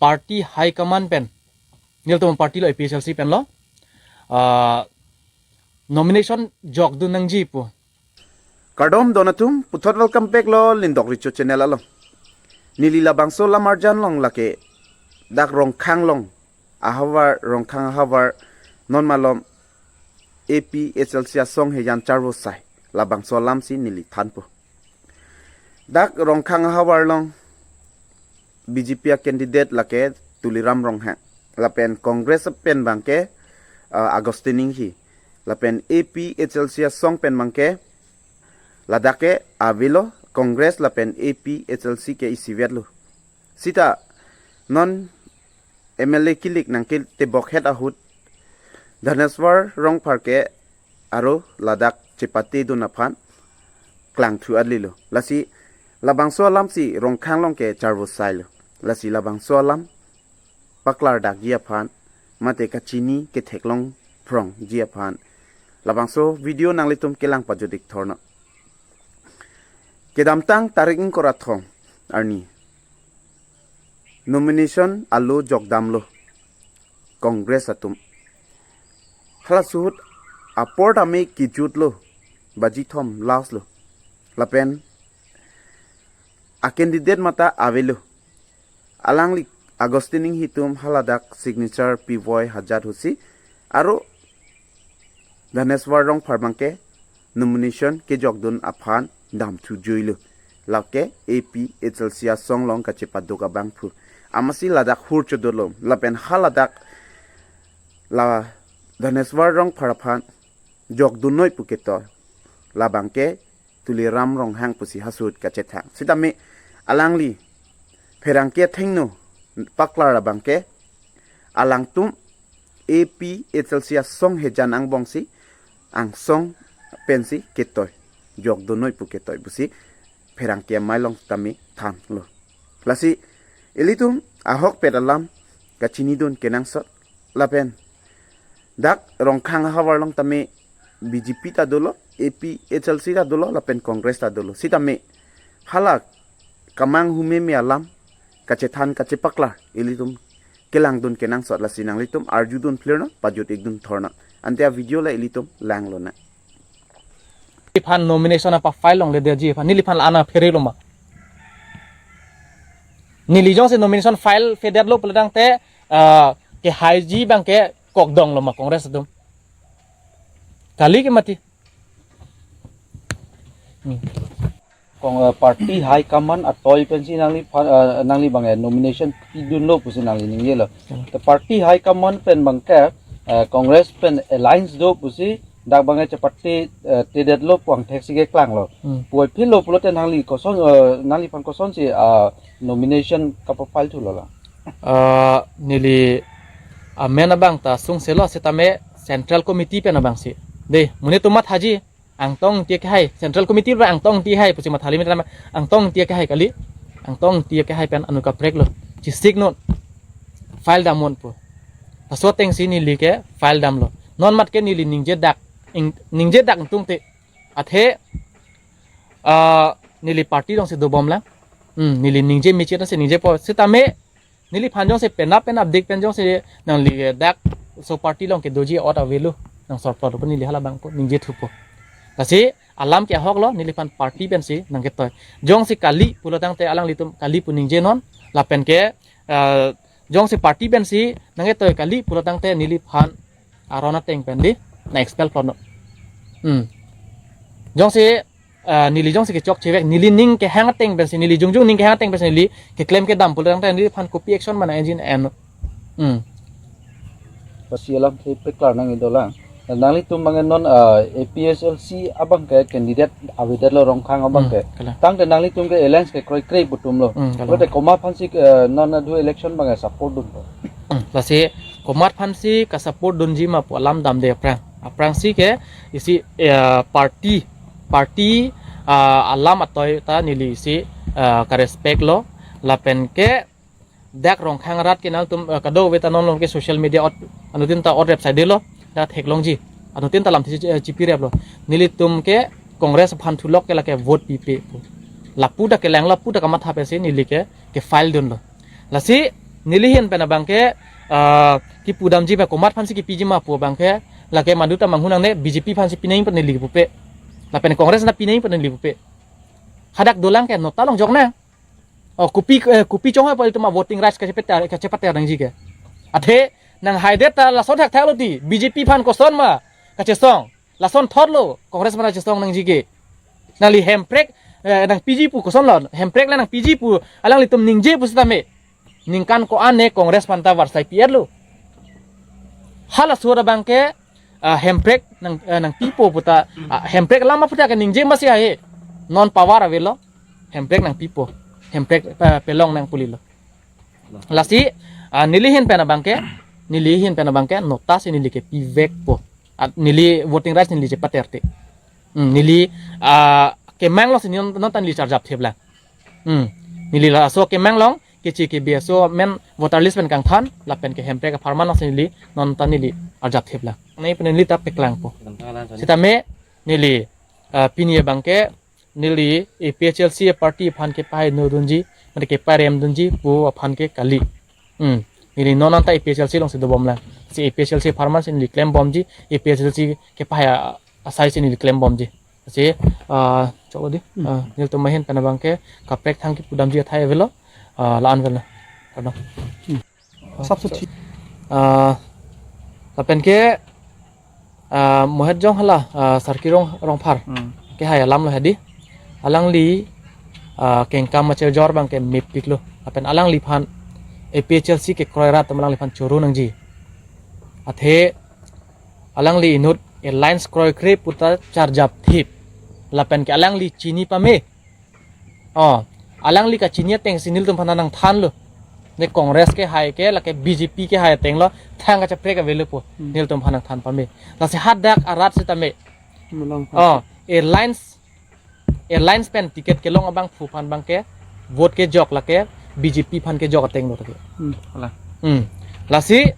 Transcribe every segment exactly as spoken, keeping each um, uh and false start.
party high command pen, nelitum party lo, A P H L C pen lo, ah, nomination jokdun nangji pu. Kardom don atum, puthot welcome back lo Lindok Richo channel along. Neli labangso lamarjan along lake dak Rongkhang along ahavar, Rongkhang ahavar non malom A P H L C asong hejan charvo sai, labangso alam si neli thanpo. Dak Rongkhang ahavar along B J P a candidate lake Tuliram Ronghang, lapen Congress pen abangke, uh, Augustine Enghee, lapen A P H L C asong pen abangke ladak ke avelo, Congress lapen A P H L C ke isivet lo. Sita non M L A kilik nangketebok het ahut Dhaneswar Rongphar ke aro ladak chepatedun aphan klangthu adli lo. Lasi labangso alam si Rongkhang along ke charvo sai lo. Lasi labangso alam paklardakji aphan, mate kachini ketheklong phrongji aphan, labangso video nanglitum kelang pajut-ik thorno. Kedamtang tarik ingkoi ra thom arni nomination alo jokdamlo Congress atum. Hala suhut apor tame kejut lo, baji thom last lo. Lapen a candidate mata avelo. Alangli Augustine Enghee atum haladak signature pivoi hajat ahut si aro Dhaneswar Rongphar abangke nomination kejokdun aphan damthu juilo. Lake A P H L C asong along kachepaduk abangphu. Amatsi ladak hur chodolo. Lapen haladak la Dhaneswar Rongphar aphan jokdunnoi pu ketoi, labangke Tuliram Ronghang pusi hasuhut kachethang. Sitame alangli pherangke athengno paklar abangke alangtum A P H L C asong hejan angbong si, angsong pensi ketoi, jokdunnoi pu ketoi pusi pherangke amei along tame thanlo. Lasi ilitum ahokpet alam kachinidun kenangsot, lapen dak Rongkhang ahavar along tame B J P ta dolo, A P H L C ta dolo, lapen Congress ta dolo. Sitame hala kemang humeme alam kachethan kachepaklar ilitum kelangdun kenangsot, lasi nanglitum arjudun phlirno, pajut-ikdun thorno. Ante a video la ilitum langlonang. Neliphan nomination apa file longledetji aphan neliphan la-an apherelo ma? Neli jongsi nomination file fedetlo pulo tangte, ah, kehaiji abangke kokdonglo ma Congress atum? Kali ke mati. Hmm. Kong, eh, party high command atoi pensi nangliphan, eh, nangli abang, eh, nomination pidunlo pusi nangli ningjelo. Hmm. Te party high command pen abangke, eh, Congress pen alliance do pusi dak abangke chepate, eh, tedetlo pu angthek si keklanglo. Hmm. Puvoiphit lo pulote nangli koson, eh, nangliphan kosonsi, ah, nomination kapa-file thulo la? Ah, neli amen abang ta sungselo, setame Central Committee pen abangsi. Dei, monit atum mathaji, Angtong Ingti akehai, Central Committee pen Angtong Ingti akehai pusi matha limit lama, Angtong Ingti akehai kali, Angtong Ingti akehai pen anut kaprek lo, chisik non, file dam non pu. Laso atengsi neli ke file damlo. Non mat ke neli ningje dak, ing-, ningje dak ingtungte, athe, ah, neli party alongsi dobomlang. Hmm, neli ningje mechit si ningjepo. Setame neliphan jongsi penap penapdik pen jongsi nangli dak laso party along kedoji ot avelo, nang sorplot pu neli hala abangke ningjethupo. Lasi alam ke ahoklo, neliphan party pensi nangketoi. Jongsi kali pulo tangte alanglitum kali pu ningje non, lapen ke, eh, jongsi party pensi nangketoi kali pulo tangte neliphan aron ateng pen dei, nang-expel plot non. Hmm. Jongsi, ah, neli jongsi kechokchevek, neli ning kehang ateng pensi, neli jongjong ning kehang ateng pensi neli keklem kedam pulo tangte neliphan kopi action ma nang-enji en non. Hmm. Lasi alam si paklar nangji dolang. Nanglitum abang non, ah, A P H L C abangke candidate avedetlo Rongkhang abangke. Hmm, kalang. Tangte nanglitum ke alliance ke kroikre pu atumlo. Hmm, kalang. Pulote komat aphansi, eh, non adu election abangke support dunpo? Hmm, lasi komat aphansi ka-support dunji ma pu alam damde aphrang. Aphrangsi ke isi, eh, party, party, ah, alam atoi ta neli isi, ah, ka-respect lo, lapen ke dak Rongkhang arat ke nangtum, eh, kadokave ta non along ke social media ot, anuttin ta ot rep saidelo, dak theklongji, anuttin ta lamthe, eh, chipireplo. Nelitum ke Congress aphan thulok ke lake vote pipe pu. Lapu ta kelanglo, lapu ta kamatha pensi neli ke, ke-file dunlo. Lasi Neli ahin pen abangke, ah, kipudamji ba komat aphansi kipiji ma pu abangke, lake mandu ta manghu nangne, B J P aphansi pinangji pu neli pupe. Lapen Congress na pinangji pu neli pupe. Hadak dolang ke nota long jok nang. Oh, kopi, eh, kopi chonghoi pa itum a voting rights kachepater, kachepater nangji ke. Athe nang haidet ta lason thakthak lo ti, B J P aphan koson ma kachesong. Lason thot lo, Congress aphan kachesong nangji ke. Nangli hemprek, eh, nangpiji pu koson lo, hemprek la nangpiji pu, alanglitum ningje pu sitame. Ningkan ko-an ne Congress aphan ta varsai pi-et lo. Halaso abangke, ah, hemprek nang, eh, nangpipo pu ta, ah, hemprek alam aphuthak ke ningje masi ahe. Non power avelo. Hemprek nangpipo. Hemprek, eh, pelong nangpulilo. Lasi, ah, neli ahin pen abangke, neli ahin pen abangke, nota si neli ke pivekpo. Ah, neli voting rights neli chepater te. Hmm, neli, ah, kemang lo si non, non ta neli charjap thip lang. Hmm. Neli laso kemang long, kechi kebi aso men voter list pen kangthan, lapen ke hemprek apharman si neli, non ta neli arjap thip lang. Nai pen neli ta peklangpo. Sitame neli, ah, pini abangke, neli A P H L C party aphan kepahai no dunji, mate keparem dunji, pu aphan ke kali. Hmm. Neli non anta A P H L C alongsi dobom lang. Si A P H L C apharman si neli klembomji, A P H L C kepahai a-, asai si neli klembomji. Si, ah, choklo di. Hmm. Ah, nelitum ahin pen abangke kaprek thang kipudamji athai avelo. Ah, la-an avelo. Kardom. Hmm. Sap suthi. Ah, lapen ke, ah, Mohet Jong hala, ah, Sarkirong Rongphar. Hmm. Kehai alam lo hedi. Alangli, ah, kengkam machirjor abangke mepik lo. Lapen alangliphan A P H L C kekroi rat alangliphan choro nangji. Athe alangli inut alliance kroikre pu ta charjap thip. Lapen ke alangli chini pame. Oh, alangli kachini ateng si nelitum aphan nangthan lo. Ne Congress kehai ke, lake B J P kehai ateng lo, thang kacheprek avelo pu. Hmm. Nelitum aphan nangthan pame. Lasi hadak arat sitame. Malang. Oh, alliance, alliance pen ticket kelong abangphu aphan abangke, vote kejok lake, B J P aphan kejok ateng lo lake. Hmm, ala. Hmm. Lasi,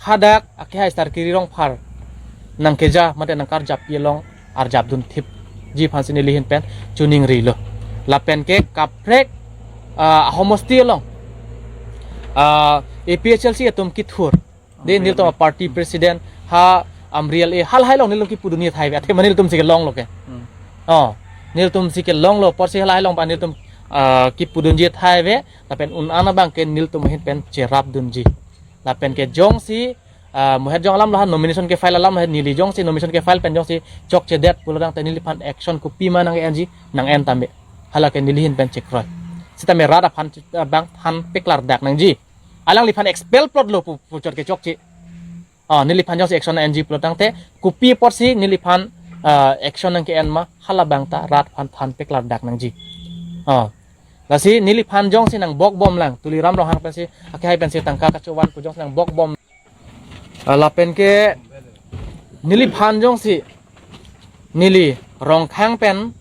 hadak akehai Sarkirong Rongphar nangkeja mate nangkarjappi along arjap dun thipji aphansi neli ahin pen choningrilo. Lapen ke kaprek, ah, ahomosti along, ah, A P H L C atum kithur. De nelitum party president ha Amri L A halahai along nelitum kipudunji athai ave. Athe ma nelitum si kelong lo ke. Hmm. Oh, nelitum si kelong lo, apotsi halahai along pa nelitum, ah, kipudunji athai ave. Lapen un-an abangke nelitum ahin pen cherap dunji. Lapen ke jongsi, ah, Mohet Jong alam lahan nomination ke file alam lahan neli jongsi nomination ke file pen jongsi chokchedet pulo tangte neliphan action kopima nang-enji nang-en tame. Halake neli ahin pen chekroi. Sitame rat aphan, ah, bang than peklardak nangji. Alangliphan expel plot lo pu, puchot ke chokche. Ah, neliphan jongsi action enji pulo tangte kopi apotsi neliphan, ah, action nangke-en ma halabang ta rat aphan than peklardak nangji. Ah. Lasi neliphan jongsi nangbokbom lang, Tuliram Ronghang pensi, akehai pensi tangka kachovan pu jongsi nangbokbom. Ah, lapen ke neliphan jongsi, neli Rongkhang pen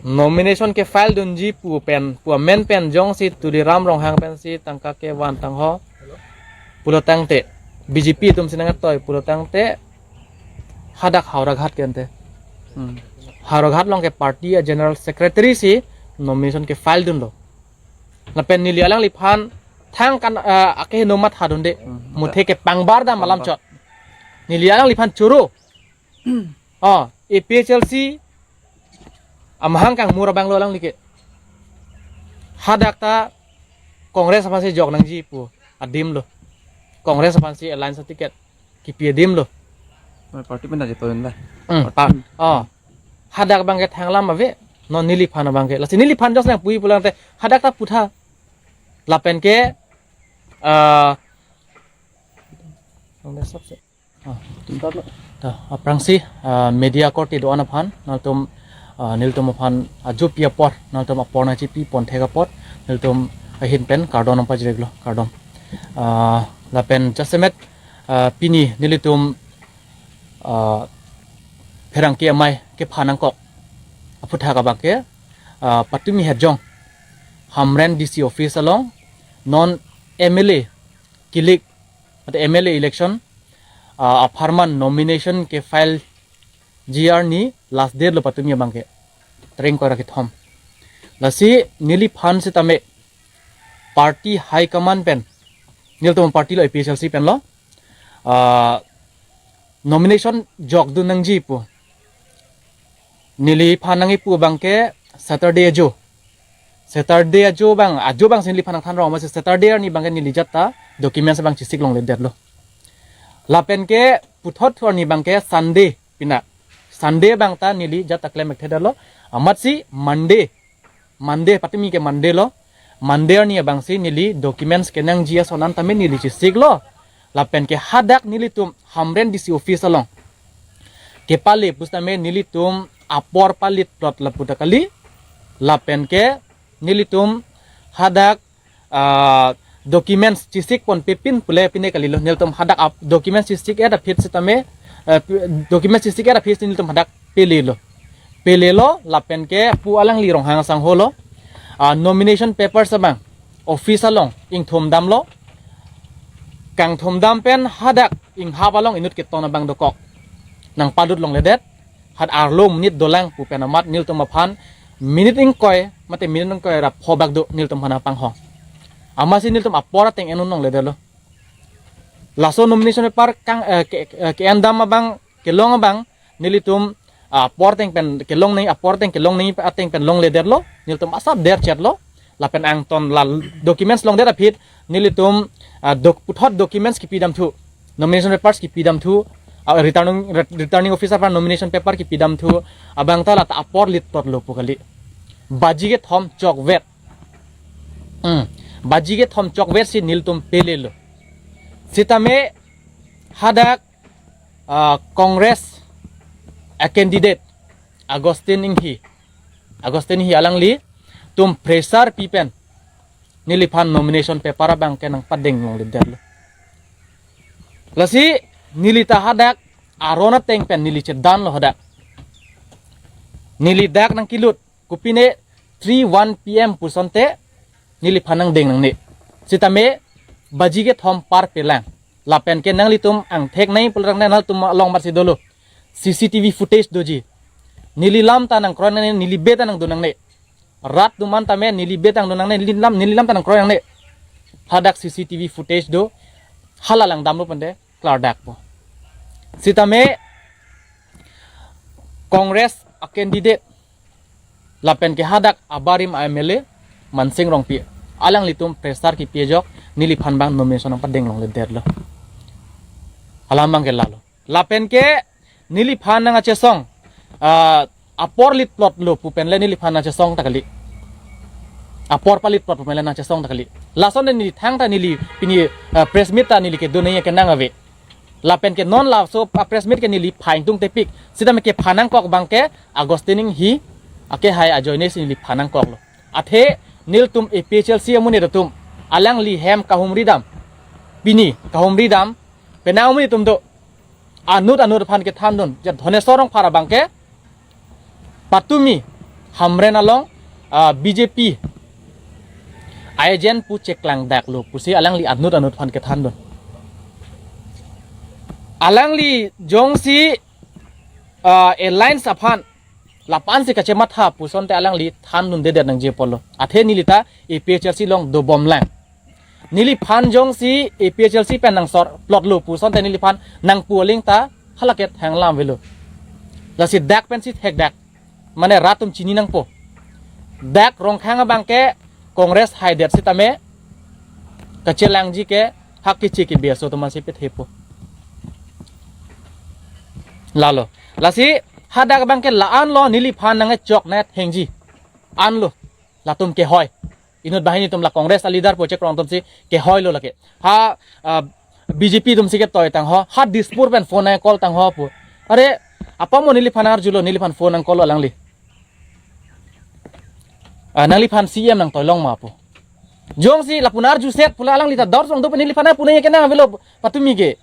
nomination ke file dunji pu pen, pu amen pen jongsi Tuliram Ronghang pensi tangka kevan tangho pulo tangte, B J P atum si nangatoi pulo tangte, hadak Howraghat ke ante. Hmm. Howraghat along ke party a-general secretary si nomination ke file dunlo. Lapen neli alangliphan thang kan, ah, akeheno matha dunde. Hmm. Muthe kepangbar dam alam chot. Neli alangliphan choro. Oh, A P H L C amahang kangmur abang lo alangli ke. Hadak ta Congress aphansi jok nangji pu adim lo. Congress aphansi alliance ticket kipi adim lo. Party pen aja toin la. Hmm, pa-, oh. Hadak abangke thanglam ave, non neliphan abangke. Lasi neliphan jongsi nangpui pulang te, hadak ta putha. Lapen ke, ah, ta, aphrangsi, ah, media korte do-an aphan, nangtum, ah, nelitum aphan ajo pi apor, nangtum apor nangchipi pon thek apot, nelitum ahin pen kardom nangpajirlo, kardom. Ah, lapen jasemet, ah, pini nelitum, ah, pherangke amei kepha nangkok aphuthak abangke, ah, Patumi Hejong, Hamren D C office along, non M L A kilik, mate M L A election, ah, apharman nomination ke file G R ni last date lo Patumi abangke. Tring kora kethom. Lasi neliphan sitame party high command pen Nelitum party lo, A P H L C pen lo. Ah, nomination jokdun nangji pu neliphan nangkipu abangke Saturday ajo. Saturday ajo abang, ajo abangsi neliphan nangthan rong, amatsi Saturday arni abangke neli ajat ta documents abang chesik longledetlo. Lapen ke puthot thu arni abangke Sunday, pini Sunday abang ta neli ajat ta klem-ik thedetlo. Amatsi Monday, Monday, patumi ke Monday lo. Monday arni abangsi neli documents kenangji ason an tame neli chesiklo. Lapen ke hadak nelitum Hamren D C office along kepale pusitame nelitum apor palit plot lapu ta kali. Lapen ke nelitum hadak, ah, documents chesik ponpe pin pule pine kalilo. Nelitum hadak ap-, documents chesik-et aphi sitame, eh, pi-, documents chesik-et aphi si nelitum hadak pelelo. Pelelo, lapen ke pu alangli Ronghang asangho lo. Ah, nomination papers abang office along ingthum damlo. Kangthum dam pen hadak inghap along inut keton abang dokok nangpadut longledet. Hadak arlo monit dolang pu pen amat nelitum aphan minute ingkoi, mate minute ingkoi ra pho bak do nelitum aphan nangpanghong. Amatsi nelitum apor ateng en-un longledetlo. Laso nomination paper kang, eh, ke, eh, ke-en dam abang, kelong abang nelitum, ah, apor ateng pen kelong nangji, apor ateng kelong nangji ateng pen longledetlo. Nelitum asap derchetlo. Lapen angton la documents longdet aphi nelitum, ah, doc-, puthot documents kipi damthu, nomination papers kipi damthu, ah, returning, re-, returning officer aphan nomination paper kipi damthu, abang ta lata apor lit plot lo pu kali. Baji kethom chokvet. Hmm. Baji kethom chokvet si nelitum pelelo. Sitame hadak, ah, Congress a candidate Augustine Enghi, Augustine Enghi alanglitum pressure pi pen neliphan nomination paper abang ke nangpadeng longledetlo. Lasi neli ta hadak aron ateng pen neli chedanlo hadak. Neli dak nangkilut, kopine three one P M pusonte neliphan nangdeng nangne. Sitame baji kethom par pelang. Lapen ke nanglitum angthek nangji pulang nanglitum along amatsi dolo. C C T V footage doji. Neli lam ta nangkroi nangne, neli bed ta nangdun nangne. Rat atum an tame neli bed ta nangdun nangne, neli lam, neli lam ta nangkroi nangne. Hadak C C T V footage do. Hala langdamlo pente klardakpo. Sitame Congress a candidate lapen ke hadak abarim a M L A Mansing Rongpi, alanglitum pressure kipi ajok neliphan abang nomination nangpadeng longledetlo. Alam abang ke lalo. Lapen ke neliphan nangkachesong, ah, apor lit plot lo pu pen le neliphan nangchesong ta kali. Apor palit plot pu pen le nangchesong ta kali. Lason neli thangta neli pini, ah, press meet ta neli kedun nangji kenang ave. Lapen ke non laso a press meet ke neli pha ingtung tepik. Sitame kepha nangkok abang ke Augustine Enghi akehai ajoine si neli pha nangkoklo. Athe nelitum A P H L C amonit atum alangli hem kahumri dam, pini kahumri dam, penang amonit atum do, anut anut aphan kethandun. Je Dhoneswar Rongphar abang ke patumi Hamren along, ah, B J P agent pu cheklangdaklo pusi alangli anut anut aphan kethandun. Alangli jongsi, ah, alliance aphan lapu-an si kachematha pusonte alangli thandundedet nangji apotlo. Athe neli ta A P H L C along dobomlang. Neliphan jongsi A P H L C pen nangsor plot lo pusonte neliphan nangpu aling ta hala ke thanglam avelo. Lasi dak pensi thekdak. Mane rat atum chini nangpo. Dak Rongkhang abang ke Congress haidet sitame kachelangji ke hak kichi kibi aso atum ansi pethepo. Lalo. Lasi hadak abang ke la-an lo neliphan nangchok nangthengji. An lo. Latum kehoi. Inut banghini atum la Congress a leader po chekrong atum si kehoi lo lake. Ha, ah, B J P atum si ketoi tangho. Ha Dispur pen phone nang call tangho pu. Are, apa mo neliphan arjulo, neliphan phone nang call lo alangli. Ah, nangliphan C M nangtoi long ma pu. Jongsi lapu nang arjuset pu la alangli ta dor song do pen neliphan pu nangji kenang avelo patumi ke.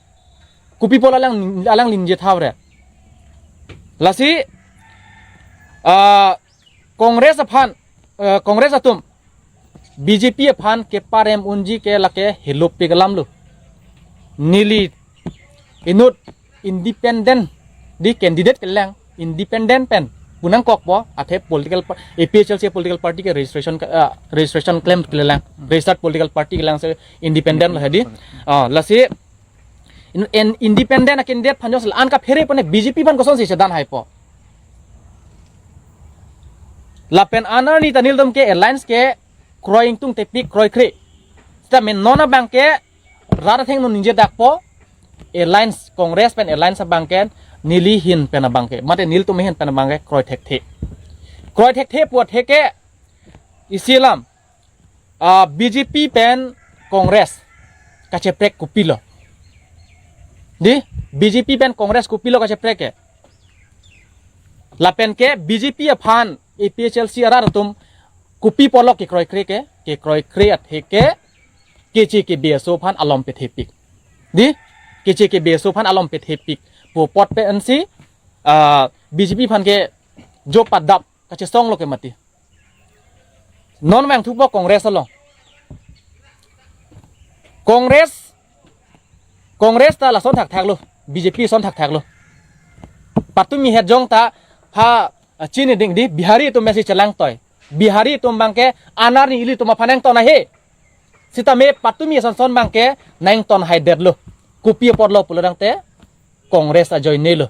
Kopi apot alang, alanglin je thaure. Lasi, ah, Congress aphan, eh, Congress atum B J P aphan keparem unji ke lake helopik alam lo. Neli inut independent di candidate kelang, independent pen pu nangkokpo, athe political pa-, A P H L C political party ke registration ke, ah, registration klem kelang, registered political party kelang, se independent lo hedi. Ah, lasi in, in independent a candidate aphan jongsi la-an kaphere pone B J P aphan kosonsi chedan haipo. Lapen anerni ta nelitum ke alliance ke kroi ingtung tepik kroikre. Sitame non abangke rat athengno ningjedakpo, alliance, Congress pen alliance abangke neli ahin pen abangke, mate nelitum ahin pen abangke kroi thekthe. Kroi thekthe pu atheke isi alam, ah, B J P pen Congress kacheprek kopilo? Di, B J P pen Congress kopilo kacheprek ke? Lapen ke B J P aphan A P H L C arat atum kopi apotlo kekroikre ke? Kekroikre atheke keche kebe aso aphan alom pethepik. Di, keche kebe aso aphan alom pethepik pu apot pensi, ah, B J P aphan ke jo padap kachesonglo ke mati. Non vangthupo Congress along. Congress, Congress ta lason thakthaklo, B J P son thakthaklo. Patumi het jong ta ha, ah, chini ding di, Bihari atum mesi chelangtoi. Bihari atum abangke anerni ilitum aphan nangton ahe. Sitame patumi asonson abangke nangton haidetlo. Kopi apotlo pulo tangte Congress ajoinelo.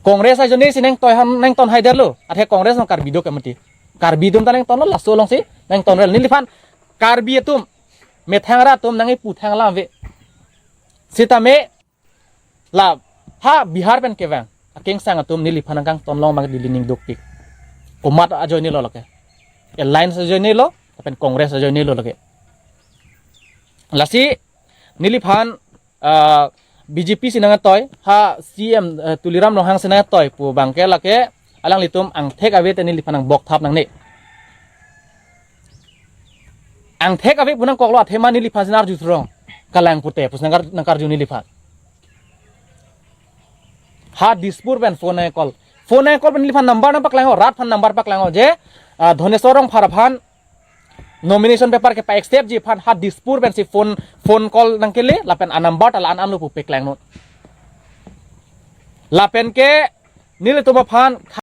Congress ajoinesi nangtoi han, nangton haidetlo. Athe Congress along Karbi do ke mati? Karbi atum ta nangtonlo, laso alongsi nangtonrel. Neliphan Karbi atum, methang rat atum nang-ipu thang alam ave. Sitame la ha Bihar pen kevang akengsang atum neliphan nangkangton long abang dili ning dukpik. Komat ajoinelo lake? Alliance ajoinelo, lapen Congress ajoinelo lake? Lasi neliphan, ah, B J P si nangtoi, ha C M, eh, Tuliram Ronghang si nangtoi pu abangke lake alanglitum angthek ave te neliphan nangbokthap nangne. Angthek ave pu nangkoklo, athema neliphan si nang-arju throng kalang pute pusi nangkar-, nangkarju neliphan. Ha Dispur pen phone nang-call. Phone nang-call pen neliphan number nangpaklanglo, rat aphan number paklanglo je, ah, Dhoneswar Rongphar aphan nomination paper kepa-acceptji aphan ha Dispur pensi phone, phone call nangkele, lapen anumber ta la-an anlo pu paklanglo. Lapen ke nelitum aphan